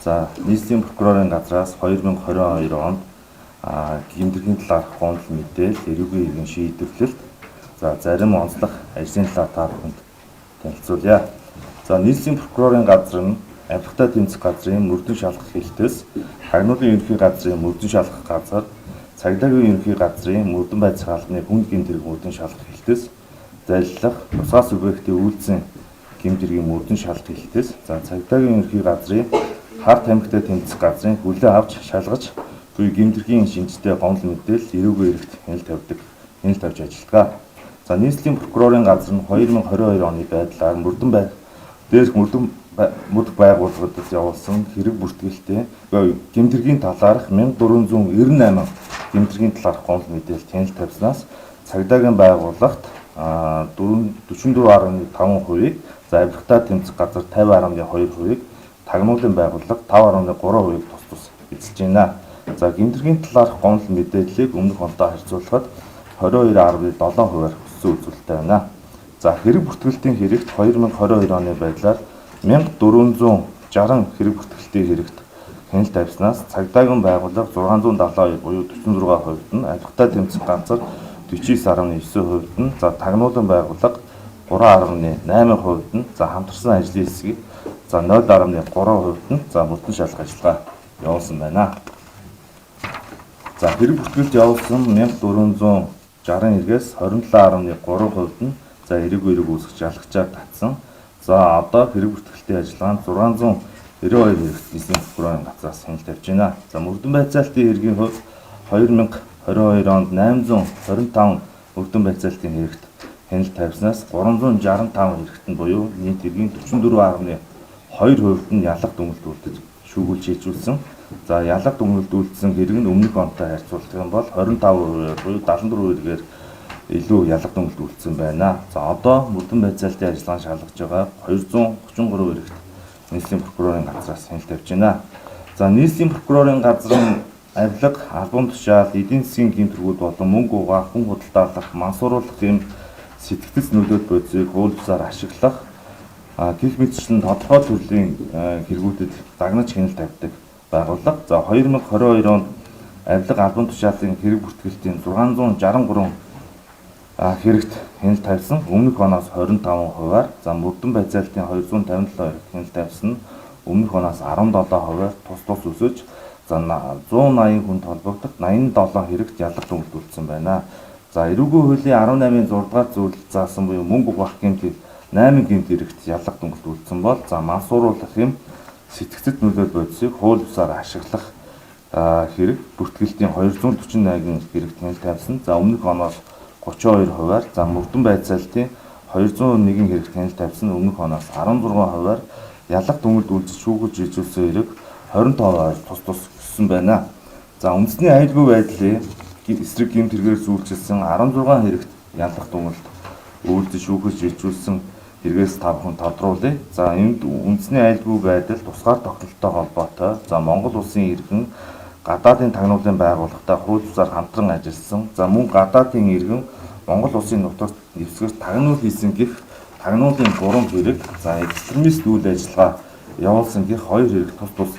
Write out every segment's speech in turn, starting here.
За, нийслэлийн прокурорын газраас 2022 онд гэмтэргийн талаарх гомдол мэдээлэл, эрүүгийн иргэн шийдвэрлэлт, за зарим онцлог ажлын талаар та бүхэнд танилцуулъя. За, нийслэлийн прокурорын газар нь авилгатай тэмцэх газрын мөрдөн шалгах хэлтэс, хагнуулын ерөнхий газрын мөрдөн шалгах газар, цагдаагийн ерөнхий газрын мөрдөн байцаах албаны хүнд гэмт хэрэг мөрдөн шалгах хэлтэс, залилах, тусгай субъектийн үйлдсэн гэмт хэргийн мөрдөн шалгах хэлтэс, за цагдаагийн ерөнхий газрын хар тамхитай тэмцэх газрын хүлээн авч шалгаж буй гэмт хэргийн шинжтэй гомдол мэдээлэл эрүүгийн эрэгт хяналт тавьдаг, хяналт тавьж ажилладаг. За, нийслэлийн прокурорын газар нь 2022 оны байдлаар мөрдөн бай дээрх мөрдөн мөрдөх байгууллагуудад явуулсан хэрэг бүртгэлтэй гэмт хэргийн талаарх 1498 гэмт хэргийн талаарх гомдол мэдээлэл хяналт тавьснаас цагдаагийн байгууллагт 44.5%-ийг, за авилгатай тэмцэх газар 50.2%-ийг, тагнуулын байгууллага 5.3%-ийг тус тус эзэлж байна. За, гэмт хэргийн талаарх гомдол мэдээллийг өмнөх онтой харьцуулахад 22.7%-аар өссөн үзүүлэлттэй байна. За, хэрэг бүртгэлтийн хэрэгт 2022 оны байдлаар 1460 хэрэг бүртгэлтийн хэрэгт хяналт тавьснаас цагдаагийн байгууллага 672 буюу 46% нь, авилгатай тэмцэх газар 49.9% нь, за тагнуулын байгууллага 3.8% нь, за хамтарсан ажлын хэсгийг за 0.3% нь за мөрдөн шалгах ажиллагаа явуулсан байна. За, хэрэг бүртгэлд явуулсан 1460 хэрэгээс 27.3% нь за эрэг эрэг үүсгэж ялгчаар татсан. За, одоо хэрэг бүртгэлтийн ажиллагаанд 692 хэрэгт нийслэлийн прокурорын газраас хяналт тавьж байна. За, мөрдөн байцаалтын хэргийн хувьд 2022 онд 825 мөрдөн байцаалтын хэрэгт хяналт тавьснаас 365 хэрэгт нь буюу нийт хэргийн 44.2% нь ялах дүгнэлт үлдэж шүүгүүлж хийжүүлсэн. За, ялах дүгнэлт үлдсэн хэрэг нь өмнөх онтой харьцуулах юм бол 25% буюу 74 хэрэгээр илүү ялах дүгнэлт үлдсэн байна. За, одоо мөрдөн байцаалтын ажиллагаанд шалгаж байгаа 233 хэрэгт нийслэлийн прокурорын газраас хяналт тавьж байна. За, нийслэлийн прокурорын газар нь авилга, албан тушаал, эдийн засгийн гэмт хэргүүд болон мөнгө угаах, хүн худалдаалах, мансууруулах юм сэтгэгдэц нөлөөт бодисыг хууль бусаар ашиглах гэх мэтчлэн тодорхой төрлийн хэрэгүүдэд загнаж хяналт тавьдаг байгууллага. За, 2022 онд авилга, албан тушаалын хэрэг бүртгэлтийн 663 хэрэгт хяналт тавьсан. Өмнөх оноос 25%-аар, за мөрдөн байцаалтын 257 хэрэгт хяналт тавьсан. Өмнөх оноос 17%-аар тус тус өсөж, за 180 хүнд холбогдох 87 хэрэгт ялах дүгнэлт үлдсэн байна. За, эрүүгийн хуулийн 18-ын 6 дугаар зүйл заасан буюу мөнгө угаах гэмт 8 гэмт хэрэгт ялах дүгнэлт үлдсэн бол за мансууруулах юм сэтгцэд нөлөөл бодисыг хууль бусаар ашиглах хэрэг бүртгэлтийн 248 хэрэгт хяналт тавьсан. За, өмнөх оноос 32%-аар, за мөрдөн байцаалтын 201 хэрэгт хяналт тавьсан. Өмнөх оноос 16%-аар ялах дүгнэлт үлдэж шүүгүүлж хийжүүлсэн хэрэг 25%-аар тус тус өссөн байна. За, үндэсний аюулгүй байдлын эсрэг гэмт хэрэгээр зүйлчилсэн 16 хэрэгт ялах дүгнэлт үйлдэж шүүхэж хийжүүлсэн хэрэгээс та бүхэн тодруулъя. За, энд үндэсний аюулгүй байдал тусгаар тогтнолтой холбоотой, за Монгол улсын иргэн гадаадын тагнуулын байгууллагатай хууль бусаар хамтран ажилласан, за мөн гадаадын иргэн Монгол улсын нутагт нэвсгэж тагнуул хийсэн гэх тагнуулын 3 хэрэг, за экстремист үйл ажиллагаа явуулсан гэх 2 хэрэг тус тус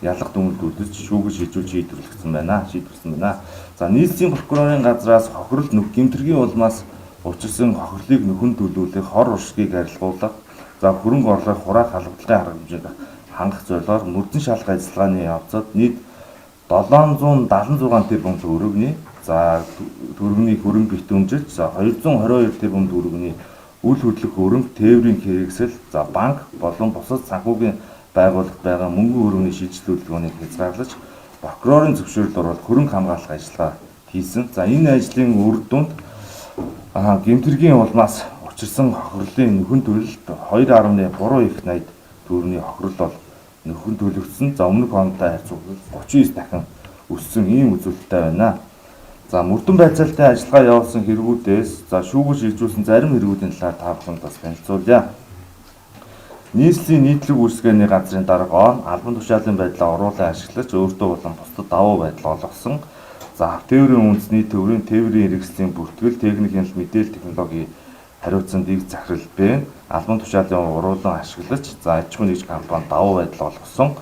ялах дүгнэлт үлдэж шүүгэж хийжүүлж шийдвэрлэгдсэн байна. Шийдвэрлсэн байна. За, нийслэлийн прокурорын газраас хохирол нүх гэмт хэргийн улмаас учирсан хохирлыг нөхөн төлөвлөх, хор уршгийг арилгуулах, за хөрөнгө орлого хураах халдлагын арга хэмжээнд хангах зорилгоор мөрдөн шалах ажиллагааны явцад нийт 776 тэрбум төгрөгний, за төгрөгний хөрөнгө битүүмжилж, за 222 тэрбум төгрөгний үл хөдлөх хөрөнгө, тээврийн хэрэгсэл, за банк болон бусад санхүүгийн байгууллагад байгаа мөнгөн хөрөнгөний шилжил хөдөлгөөнийг хязгаарлаж прокурорын зөвшөөрөл оруулах хөрөнгө хамгаалах ажиллагаа хийсэн. За, энэ ажлын үр дүнд гэмт хэргийн улмаас учирсан хохирлын нөхөн төлөлт 2.3 их 80 төгрөгийн хохирол бол нөхөн төлөгдсөн. За, өмнөх онтой харьцуулбал 39 дахин өссөн ийм үзүүлэлттэй байна. За, мөрдөн байцаалтын ажиллагаа явуулсан хэрэгүүдээс за шүүгүүлж хийжүүлсэн зарим хэрэгүүдийн талаар та бүхэнд бас танилцуулъя. Нийслэлийн нийтлэг үйлчилгээний газрын дарга он албан тушаалын байдлаа оруулан ашиглаж өөртөө болон бусдад давуу байдал олгосон. За, тээврийн үндэсний төврийн тээврийн хэрэгслийн бүртгэл, техник хяналт, мэдээлэл технологийн хариуцсан дэг захирал Б албан тушаалын уруулан ашиглаж за аж ахуйн нэгж компани давуу байдал олгосон.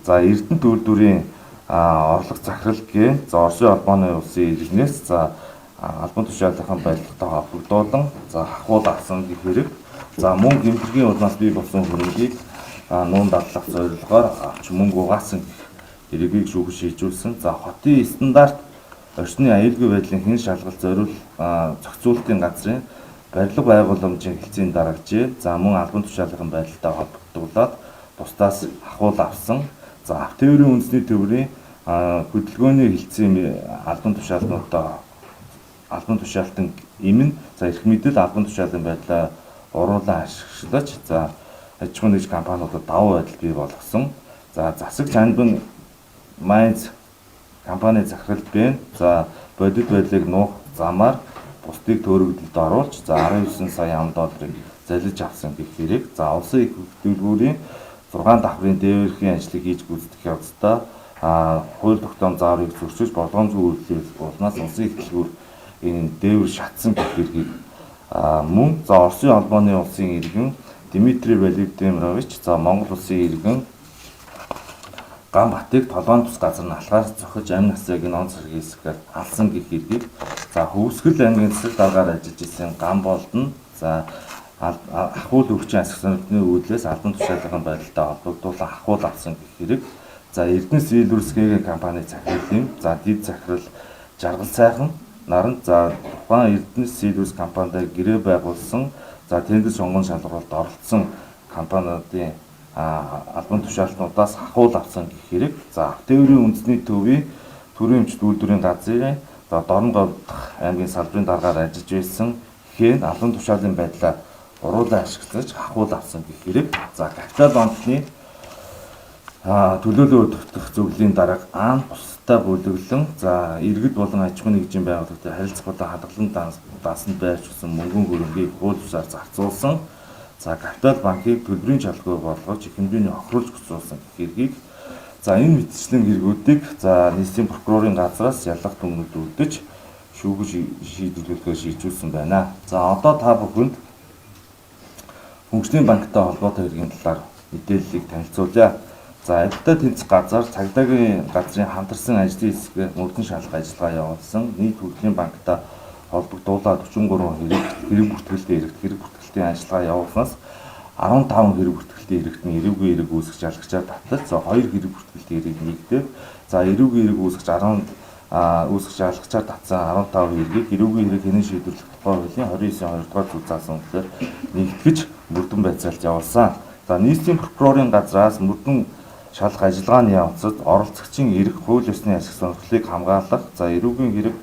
За Эрдэнэт үйлдвэрийн орлого захирал гэн за Оросын холбооны улсын иргэнээс за албан тушаалынхан барилгатай холбогдуулан за хахуул авсан гэх хэрэг. За мөн гэмтэргийн улмаас бий болсон хөрөнгийг нуун дадлах зорилгоор авч мөнгө угаасан гэх хэргийг шүүхэд шийдвэрлэсэн. За хотын стандарт орчны аюулгүй байдлын хэн шалгалт зориул зохицуултын газрын барилга байгууламжийн хэлтсийн дарагжээ. За мөн албан тушаалынхан байдалтай холбогдуулаад бусдаас хахуул авсан. За автотээврийн үндэсний төврийн хөдөлгөөний хэлтсийн албан тушаалтнуудаа албан тушаалтан эмэн за эрх мэдэл албан тушаалын байдлаа уруулан ашиглаж за аж ахуйн нэгж компаниудад давуу байдал бий болгосон. За засаг чанбан Майнц компани захирал бэн за бодит байдлыг нуух замаар бусдыг төөрөгдөлд оруулж за 19 сая ам долларыг залж авсан гэх хэрэг. За улсын их хөтөлбөрийн 6 давхрын дээвэрхийн ажлыг хийж гүйцэтгэх явцдаа хууль тогтоом зааврыг зөрчиж болгоомжгүй үйлдлийн улмаас улсын их дэлгүүр энэ дээвэр шатсан гэх хэргийг мөн за Оросын холбооны улсын иргэн Дмитрий Владимирович за Монгол улсын иргэн Ган Батыг толгойн тус газар нь алхаас зохиж амь насыг нь он зэрэг хэсгээр алсан гэх хэргийг за Хөвсгөл аймгийн засаг даргаар ажиллаж исэн Ган Болдно за ахуул хөгжин асах сонирхны үүднээс албан тушаалын байдалтай холбогдуулан ахуул авсан гэх хэрэг. За Эрдэнэс үйлдвэрлэсгээгээ компани захирал юм. За дид захирал Жаргал сайхан наран за тухайн Эрдэнэс үйлдвэрлэс компанитай гэрээ байгуулсан за тендер сонгон шалгуулалд оролцсон компаниудын албан тушаалтнуудаас хахуул авсан гэх хэрэг. За автотээврийн үндэсний төвийн төрийн эмч үйлдвэрийн газрын за Дорногов дахь аймгийн салбарын даргаар ажиллаж байсан хэн албан тушаалын байдлаа уруулан ашиглаж хахуул авсан гэх хэрэг. За Капитал банкны төлөөлөн өдөртөх зөвлөлийн дарга Аан бусдаа бүлэглэн за иргэд болон аж ахуйн нэгжийн байгууллагатай харилцах болон хадгалан даасанд байрч өгсөн мөнгөн хөрөнгийг хууль бусаар зарцуулсан. За Капитал банкыг төлбөрийн чалгүй болгож их хэмжээний хохируулж гоцруулсан гэх хэргийг за энэ мэтчлэн хэрэгүүдийг за нийслийн прокурорын газраас ялах түмэнд үлдэж шүүгэж шийдвэрлэхээр шийдвэрлсэн байна. За одоо та бүхэнд Хөнгөжлийн банктай холбоотой хэргийн талаар мэдээллийг танилцуулъя. За адилтай тэнцэх газар цагдаагийн газрын хамтарсан ажлын хэсгээр мөрдөн шалах ажиллагаа явуулсан. Нийт хөгжлийн банктай холбогдуулаад 43 хэрэг бүртгэлтэй иргэд хэрэг бүртгэлтийн ажиллагаа явуулснаас 15 хэрэг бүртгэлтэй иргэд нь эрүүгийн хэрэг үүсгэж ялагчаар татаж за 2 хэрэг бүртгэлтэй хэрэг нэгдээд за эрүүгийн хэрэг үүсгэж 10 үүсгэж ялагчаар татсан 15 хэргийг эрүүгийн хэрэг хэнэн шийдвэрлэх тухай хуулийн 29-ийн 2 дугаар зүйл заасан үндэслэр нэгтгэж мөрдөн байцаалт явуулсан. За нийслийн прокурорын газраас мөрдөн шалах ажиллагааны явцад оролцогчийн эрх, хууль ёсны ашиг сонирхлыг хамгаалах, за эрүүгийн хэрэг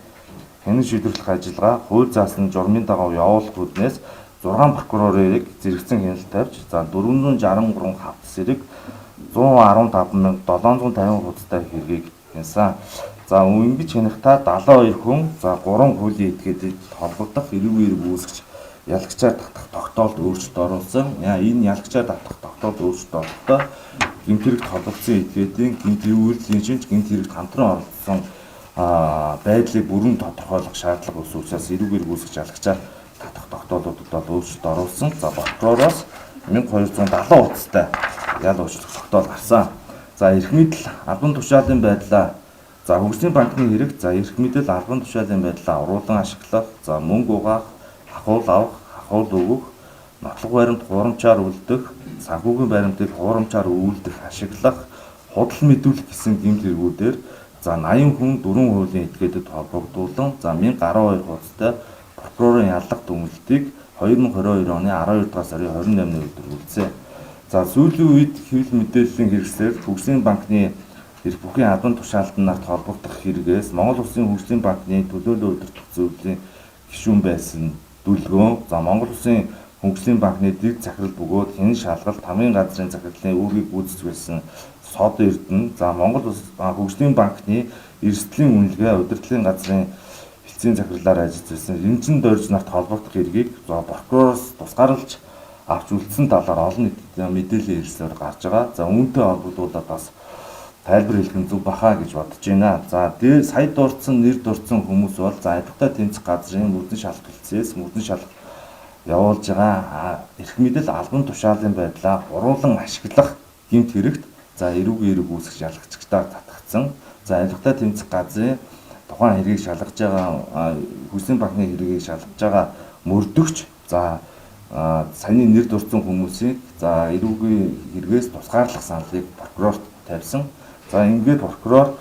хянан шийдвэрлэх ажиллагаа хууль заасан журмын дагуу явуулах үүднээс 6 прокурорыг зэрэгцэн хяналт тавьж, за 463 хавтас хэрэг 115,750 хуудастай хэргийг хянасан. За ингэж хянахдаа 72 хүн, за 3 хуулийн этгээдэд холбогдох эрүүгийн хэрэг үүсгэж ялагчаар татах тогтоолд өөрчлөлт оруулсан. Энэ ялагчаар татах тогтоолд өөрчлөлт орохдоо гэмт хэрэгт холбогдсон этгээдийн гэмт үйлдэлийн шинж гэмт хэрэгт хамтран оролцсон байдлыг бүрэн тодорхойлох шаардлага үүссэн учраас эрүүг хэрэг үүсгэж ялагчаар татах тогтоолуудад бол өөрчлөлт оруулсан. За прокуророос 1270 хуудастай ял уучлах тогтоол гарсан. За эрх мэдэл албан тушаалын байдлаа за хөгжлийн банкны хэрэг за эрх мэдэл албан тушаалын байдлаа уруулан ашиглах, за мөнгө угаах, хахуул авах, хахуул өгөх, нотлох баримт хуурамчаар үлдэх, санхүүгийн баримтыг хуурамчаар үйлдэх, ашиглах, худал мэдүүлэх гэсэн гэмт хэрэгүүдээр за 80 хүн дөрвөн хуулийн этгээдэд холбогдуулан за 1012 хуудастай прокурорын яллах дүгнэлтийг 2022 оны 12 дугаар сарын 28-ны өдөр үлдсэн. За сүүлийн үед хэвлэл мэдээллийн хэрэгслээр Хөгжлийн банкны эрх бүхий албан тушаалтан нарт холбогдох хэрэгээс Монгол Улсын Хөгжлийн банкны төлөөлөн удирдах зөвлөлийн гишүүн байсан Дүлгөөн, за Монгол Улсын Хөгжлийн банкны дэд захирал бөгөөд хянан шалгалт хамгийн газрын захирлын үүргийг гүйцэтгэж байсан Сод Эрдэнэ, за Монгол Улс Хөгжлийн банкны эрсдлийн үнэлгээ удирдлын газрын хэлтсийн захирлаар ажиллаж байсан Ринжин Дорж нарт холбогдох хэргийг за прокуророос тусгаарлаж авч үлдсэн талаар олон нийтэд мэдээллийн хэрэгслээр гарч байгаа. За үүнтэй холбогдуулаад бас тайлбар хэлэх нь зөв баха гэж бодож байна. За дээр сая дурдсан нэр дурдсан хүмүүс бол за адилтай тэмцэх газрын мөрдөн шалах хэлтсээс мөрдөн шалах явуулж байгаа эрх мэдэл албан тушаалын байдлаа уруулан ашиглах гэмт хэрэгт за эрүүгийн хэрэг үүсгэж ялгагчдаар татгацсан. За авилгатай тэмцэх газрын тухайн хэргийг шалгаж байгаа хөгжлийн банкны хэргийг шалгаж байгаа мөрдөгч за саяны нэр дурдсан хүмүүсийг за эрүүгийн хэрэгээс тусгаарлах саналыг прокурорт тавьсан. За ингээд прокурор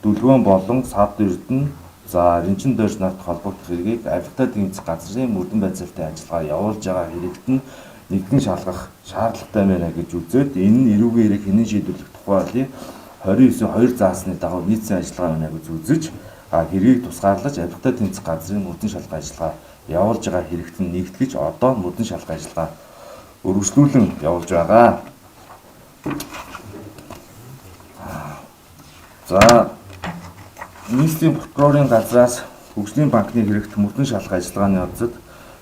Дүлгөөн болон Сад Эрдэнэ за Ринчин Дорж нарт холбогдох хэргийг авилгатай тэмцэх газрын мөрдөн байцаалтын ажиллагаа явуулж байгаа хэрэгт нь нэгтгэн шалгах шаардлагатай байна гэж үзээд энэ нь эрүүгийн хэрэг хэнэн шийдвэрлэх тухай хуулийн 29-ийн 2 заасны дагуу нийцсэн ажиллагаа байна гэж үзэж хэргийг тусгаарлаж авилгатай тэмцэх газрын мөрдөн шалгах ажиллагаа явуулж байгаа хэрэгт нь нэгтгэж одоо мөрдөн шалгах ажиллагаа өргөжлүүлэн явуулж байгаа. За нийслэлийн прокурорын газраас хөгжлийн банкны хэрэгт мөрдөн шалгах ажиллагааны явцад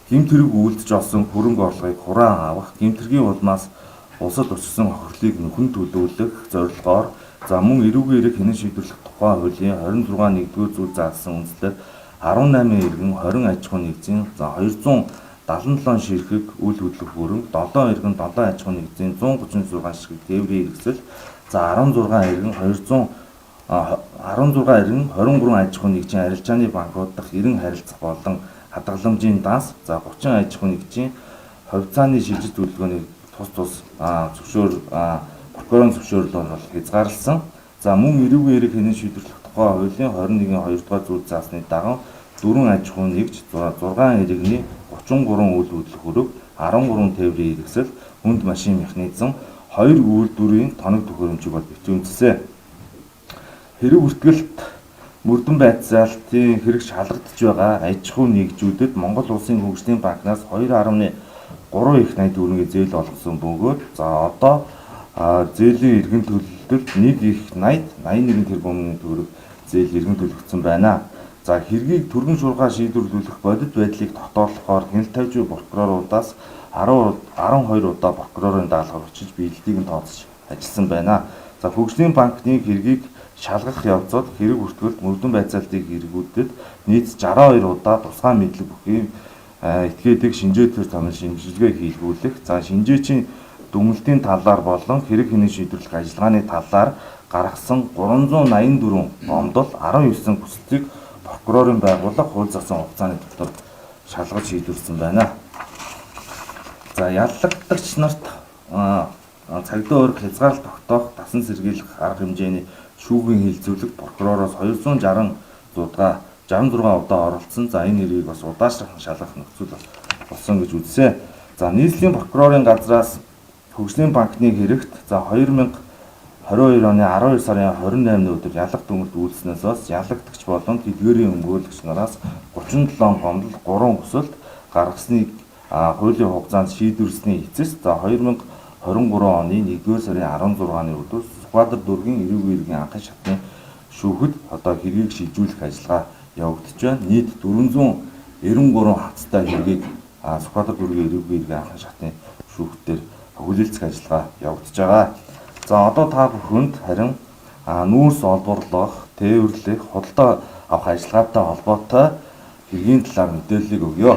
гэмт хэрэг үйлдэж олсон хөрөнгө орлогыг хураан авах, гэмт хэргийн улмаас улсад учирсан хохирлыг нөхөн төлөөлөх зорилгоор за мөн эрүүгийн эрэг хэнэн шийдвэрлэх тухай хуулийн 26 1-р зүйл заасан үндслээр 18 иргэн 20 аж ахуйн нэгжийн за 277 ширхэг үл хөдлөх хөрөнгө, 7 иргэн 7 аж ахуйн нэгжийн 136 ширхэг тээврийн хэрэгсэл, за 16 иргэн 216 иргэн 23 аж ахуйн нэгжийн арилжааны банкуд дахь 90 харилцах болон хадгаламжийн данс, за 30 аж ахуйн нэгжийн хувьцааны шилжих төлөвлөгөөний тус тус зөвшөөр прокурорын зөвшөөрлөөр бол хязгаарласан. За мөн эрүүгийн эрэг хэнэн шийдвэрлэх тухай хуулийн 21-ийн 2 дугаар зүйл заасны дагуу 4 аж ахуйн нэгж 6 иргэний 33 үйл хөдлөх хөрөг, 13 тээврийн хэрэгсэл, хүнд машин механизм, 2 үйлдвэрийн тоног төхөөрөмжийг бол битүүмжсэн. Хэрэг бүртгэлт мөрдөн байцаалтын хэрэг шалгагдж байгаа аж ахуйн нэгжүүдэд Монгол Улсын Хөгжлийн банкнаас 2.3 их 80 төгрөгийн зээл олгосон бөгөөд за одоо зээлийн эргэн төлөлтөд 1 их 80 81 тэрбумын төгрөг зээл эргэн төлөгдсөн байна. За хэргийг түргэн шуурхай шийдвэрлүүлэх бодит байдлыг тогтоолохоор хяналт тавьж буй прокуроруудаас 10 12 удаа прокурорын даалгавар өчөж биелэлтийг нь тооцож ажилласан байна. За хөгжлийн банкны хэргийг шалгах явцад хэрэг бүртгэлд мөрдөн байцаалтын хэрэгүүдэд нийт 62 удаа тусгай мэдлэг бүхий этгээдэг шинжээ төр томор шинжилгээ хийлгүүлэх, за шинжээчийн дүгнэлтийн талаар болон хэрэг хэнэн шийдвэрлэх ажиллагааны талаар гаргасан 384 гомдол 19 хүсэлтийг прокурорын байгууллага хууль засан хугацааны дотор шалгаж шийдвэрлсэн байна. За яллагдагч нарт цагдаа уург хязгаарлалт тогтоох, дасан сэргийлэх арга хэмжээний шүүхийн хилцүүлэгт прокуророос 260 зуудгаа 66 удаа оролцсон. За энэ хэргийг бас удаашрах шалгах нөхцөл болсон гэж үзсэн. За нийслэлийн прокурорын газраас хөгжлийн банкны хэрэгт за 2022 оны 12 сарын 28-ны өдөр ялах дүнэлт үйлснээс хойш ялагдагч болон тэдгээрийн өмгөөлөгч нараас 37 гомдол 3 өсөлт гаргасныг хуулийн хугацаанд шийдвэрлэсний эцэс за 2023 оны 1-р сарын 16-ны өдөр Сүхбаатар дүүргийн эрүүгийн иргэн анхын шатны шүүхэд одоо хэргийг шилжүүлэх ажиллагаа явагдаж байна. Нийт 493 хавцтай хэргийг Сүхбаатар дүүргийн эрүүгийн иргэн анхын шатны шүүхтээр хүлээлцэх ажиллагаа явагдаж байгаа. За одоо та бүхэнд харин нүүрс олборлох, тээвэрлэх, худалдаа авах ажиллагаатай холбоотой хэргийн талаар мэдээллийг өгье.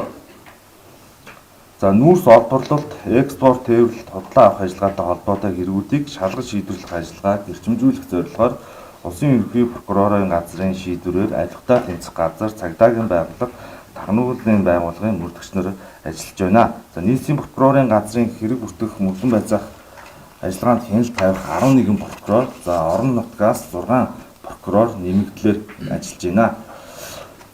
За нүүрс олборлолт, экспорт, тээвэрлэлт, худалдаа авах ажиллагаатай холбоотой хэрэгүүдийг шалгаж шийдвэрлэх ажиллагааг эрчимжүүлэх зорилгоор Улсын ерөнхий прокурорын газрын шийдвэрээр авилгатай тэмцэх газар, цагдаагийн байгууллага, тагнуулын байгууллагын мөрдөгч нар ажиллаж байна. За нийслэлийн прокурорын газрын хэрэг бүртгэх мөрдөн байцаах ажиллагаанд хяналт тавих 11 прокурор, за орон нутгаас 6 прокурор нэмэгдлээр ажиллаж байна.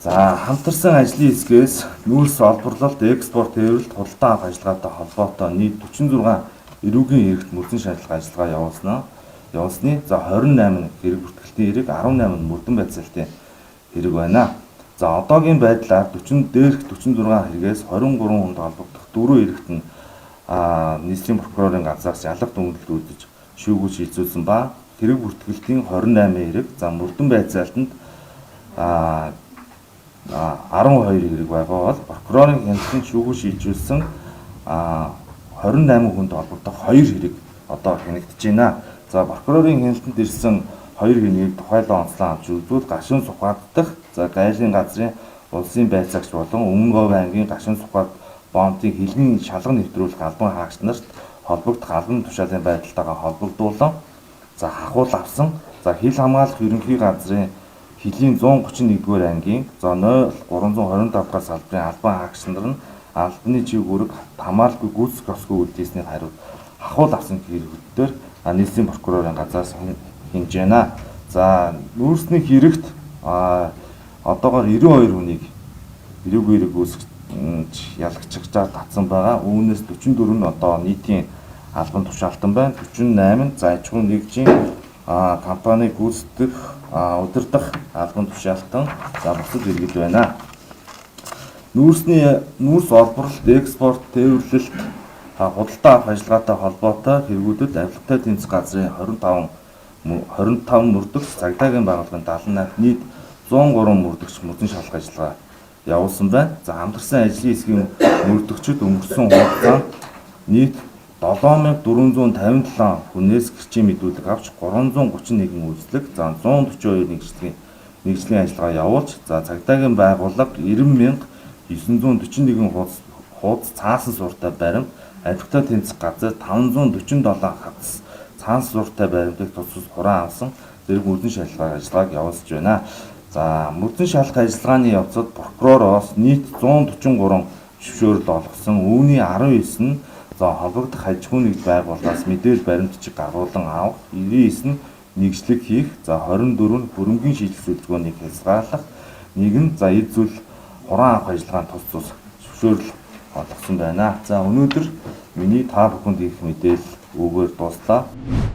За хамтарсан ажлын хэсгээс нүүрс олборлолт, экспорт, тээвэрлэлт, худалдан авах ажиллагаатай холбоотой нийт 46 эрүүгийн эрэгт мөрдөн шаардлага ажиллагаа явуулсан. Явуулсны за 28 хэрэг бүртгэлтийн хэрэг, 18 нь мөрдөн байцаалтын хэрэг байна. За одоогийн байдлаар 40 дээрх 46 хэрэгээс 23 хүнд холбогдох 4 эрэгт нь нийслэлийн прокурорын газраас ялах дүгнэлт үүсэж шүүгүүд шийдвэрлсэн ба хэрэг бүртгэлтийн 28 хэрэг, за мөрдөн байцаалтанд 12 хэрэг байгаа бол прокурорын хяналтын шүүгүүд шийдвэрлсэн 28 хүнд холбогдох 2 хэрэг одоо хянагдаж байна. За прокурорын хяналтанд ирсэн 2 хэргийг тухайлан онцлон авч үзвэл Гашуун Сүхбаат дахь за гайлын газрын улсын байцаагч болон Өмнө Говь аймгийн Гашуун Сүхбаат боомтын хилэн шалган нэвтрүүлэх албан хаагч нарт холбогдох албан тушаалын байдалтайгаа холбогдуулан за хахуул авсан. За хил хамгаалах ерөнхий газрын хилийн 131-р ангийн за 0327 дугаар салбарын албан хаагч нар нь албаны чиг үүрэг хамаалгүй гүйцэтгэх ёсгүй үйлдэлсний хариуд хахуул авсан хэрэгүүдээр нийслэлийн прокурорын газраас хинж байна. За нүүрсний хэрэгт одоогоор 92 хүнийг эрүүгүй хэрэг үүсгэж ялагчгчаар татсан байгаа. Үүнээс 44 нь одоо нийтийн албан тушаалтан байна. 48 нь за аж ахуйн нэгжийн компаниг гүйцэтгэх, удирдах албан тушаалтан, за бусад иргэд байна. Нүүрсний нүүрс олборлолт, экспорт, тээвэрлэлт, худалдаа авах ажиллагаатай холбоотой хэрэгүүдэд авилгатай тэнцэх газрын 25 мөрдөгч, цагдаагийн байгууллагын 78 нийт 103 мөрдөгч мөрдөн шалах ажиллагаа явуулсан байна. За хамтарсан ажлын хэсгийн мөрдөгчид өнгөрсөн хугацаанд нийт 7457 хүнээс гэрчийн мэдүүлэг авч 331 үйлчлэг, за 142 нэгжлийн ажиллагаа явуулж, за цагдаагийн байгууллага 90,941 хуудас цаасан суурьтай баримт, авилгатай тэнцэх газар 547 хадас цаасан суурьтай баримтыг тус тус хураан авсан зэрэг мөрдөн шалах ажиллагааг явуулж байна. За мөрдөн шалах ажиллагааны явцад прокуророос нийт 143 зөвшөөрөл олгосон. Үүний 19 нь за холбогдох аж ахуйн нэгж байгууллагаас мэдээлэл баримт бичиг гаргуулан авах, 99 нь нэгжлэг хийх, за 24 нь хөрөнгийн шийдэл сүлжгээнийг хязгаарлах, нэг нь за эд зүйл хураан авах ажиллагаанд тус тус зөвшөөрөл олгосон байна. За өнөөдөр миний та бүхэнд хийх мэдээлэл үүгээр дууслаа.